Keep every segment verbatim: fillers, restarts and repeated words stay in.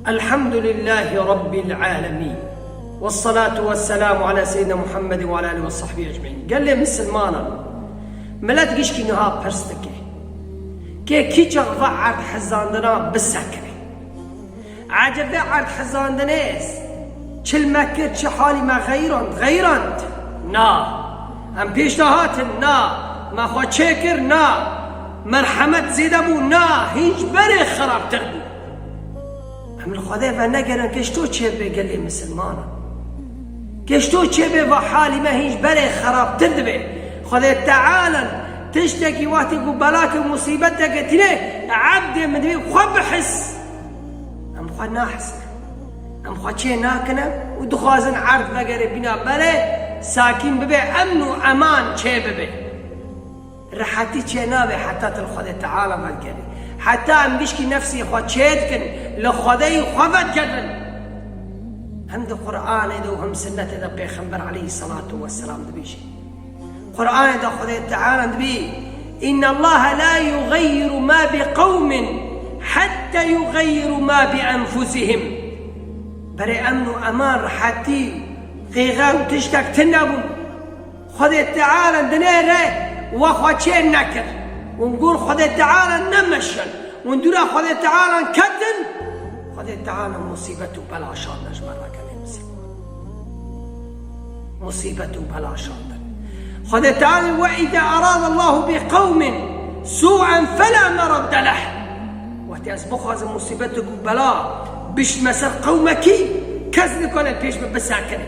Elhamdulillahî Rabbil alemin. Vessalatu vesselamu ala seyyidina Muhammedin ve ala alihi ve sahbihi ecmaîn. Gelê misilmanan, milet gişkî niha pirs dike. Kê kî çax va erd hizandina bisekire? Ecebe erd hizandinê çil me kir, çi halî me xeyrand, xeyrand? Na. Em pêş de hatin? Na. Me xwe çêkir? Na. Merhemet zêde bû? Na. Hîn ji berê xerabtir bû. Em li Xwedê venegerin, kê ji to çêbibe gelê misilmanan. Kê ji to çêbibe va halî me hîn ji berê xerabtir dibe. Xwedê Teala tiştekî wextê ku belakê musîbeteke tîne, ebdê min divê xwe bihis. Em xwe nahisin. Em xwe çê nakine û dixwazin erd vegere bîna berê, sakîn bibe, emn û eman çê bibe. Rehetî çê nabe heta tu li Xwedê Teala vegerî. Heta em gişkî nefsê xwe çê dikin, li Xwedeyî xwe vedigerin. Hem di Qur'anê de û hem sinnetê de Pêxember aleyhisselatu vesselam dibêje. Qur'anê de Xwedê Teala dibê, "Inna Allaha la yugayyiru ma bi qawmin hatta yugayyiru ma bi enfusihim." Berê emn û eman, rehetî, qêxe û tiştek tune bûn. Xwedê Teala dinêre we xwe çê nekir. Hûn gor Xwedê Teala nemeşin. Hûn dûra Xwedê Teala ketin. Xwedê Teala musîbet û bela şandin ji me re gelê misilman. Musîbet û bela şandin. Xwedê Teala, "Ve îza arada Allahu bi qewmin sû'en felâ meradde leh." Wextê ez bixwazim musîbetek û bela biştime ser qewmekî, kes nikane pêş min bisekine.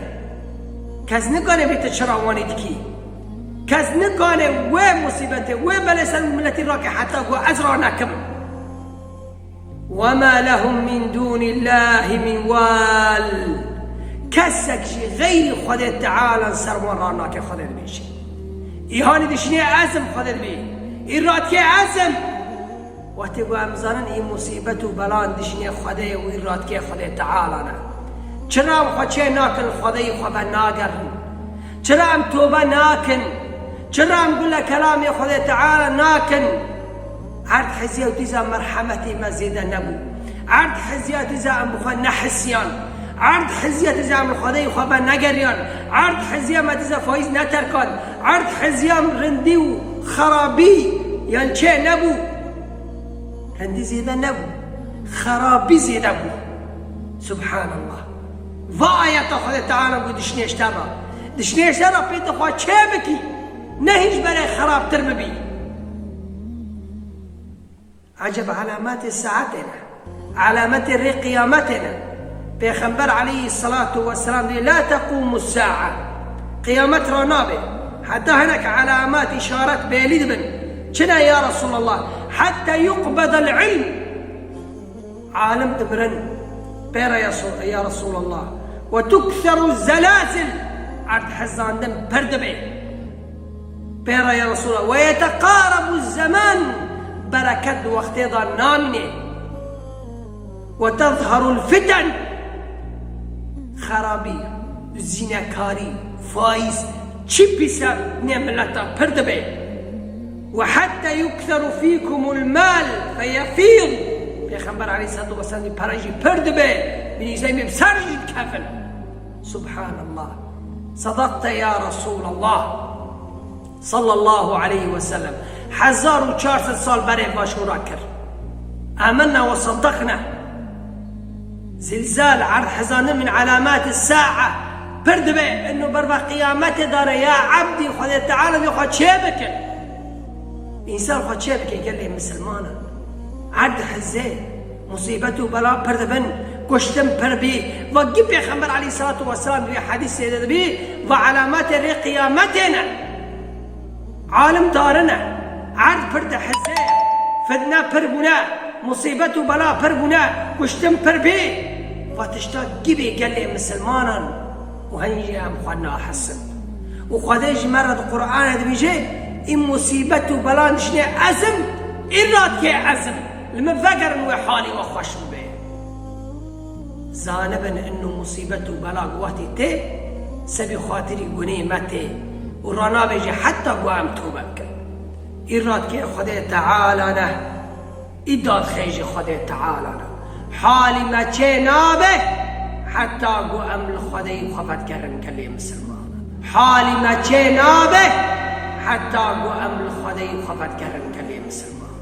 Kes nikane bête çira wanî dikî. Kes nikane wê musîbetê, wê belê ser miletî rake heta ku ez ranekim. "Ve ma lehum min dûnillâhi min wal." Kesek jî xeyrî Xwedê Teala ser wan ranake, Xwedê dibêje. Îhanî dişinê ez im, Xwedê dibê. Î radkê ez im. Wextê ku em zanin î musîbet û belan dişinê Xwedê û î radkê Xwedê Teala ne. Çira em xwe çê nakin, Xwedeyî xwe venagerin? Çira em tobe nakin? Çira em gule kelamê Xwedê Teala nakin? Erd heziya û dîza merhemetê me zêde nebû. Erd heziya dîza em bi xwe nehisiyan. Erd heziya dîza em li Xwedeyî xwe venegeriyan. Erd heziya me dîza fayîz neterkan. Erd heziya em rindî û xerabî yan çê nebû. Rindî zêde nebû. Xerabî zêde bû. Subhanallah. Va ayeta Xwedê Teala ku dişinê ji te re. Dişinê ji te re pê tu xwe çê bikî. Ne hîn ji berê xerabtir bibî. Eceb alametê saetê ne. Alametê rê qiyametê ne. Pêxember aleyhisselatu vesselam dê, "La tequmu sa'a." Qiyamet ra nabe. Heta hinek alamet, işaret belî dibin. Çine ya Resulallah? Hatta yuqbedel ilm. Alim dimirin. Pêra ya Su-, ya Resulallah. Ve tukseru zelazil. Erd hezandin pir dibe. Pêra ya Resulallah. Ve yeteqarabu zeman. Bereket di wextê de namîne. Ve tezharul fiten. Xerabî, zînekarî, faiz, çi pîse nê mileta pir dibe. Ve hatta yukseru fîkumul mal feyefîd. Pêxember aleyhissalatu vesselam dî pere jî pir dibe, binîzemê bi ser jî dikevin. Subhanallah. Sadaqte ya Resulallah. Sallallahu aleyhi ve sellem. Hezar û çar sed sal berê vaşûra kir. Amenna ve saddaqna. Zilzal, erd hezandin min alamat sa'a. Pir dibe, inu berva qiyametê dare, ya ebdî, Xwedê Teala vê xwe çê bikin. Însan xwe çê bike gelê misilmanan. Erd hizê, musîbet û bela pir dibin, kuştin pir bî. Va gi Pêxember aleyhissalatu vesselam vê hedîsê de dibî, va alametê rê qiyametê ne. Alim darine, erd pir dihizê, fitne pir bûne, musîbet û bela pir bûne, kuştin pir bî. Va tişta gibê gelê misilmanan û hên jî em xwe nahisin. Û Xwedê ji me re di Qur'anê dibêje, î musîbet û belan dişinê ez im, î radkê ez im. Li min vegerin wê halî we xweş bibe. Zanibin inu musîbet û bela ku wextî tê, sebî xatirî gunê me tê û ranabêje heta ku em tobe bikin. Î radkê Xwedê Teala ne, î dadxê jî Xwedê Teala ne. Halî me çê nabe heta ku em li Xwedê xwe vedgerin gelê misilman. Halî me çê nabe heta ku em li Xwedê xwe vedgerin gelê misilman.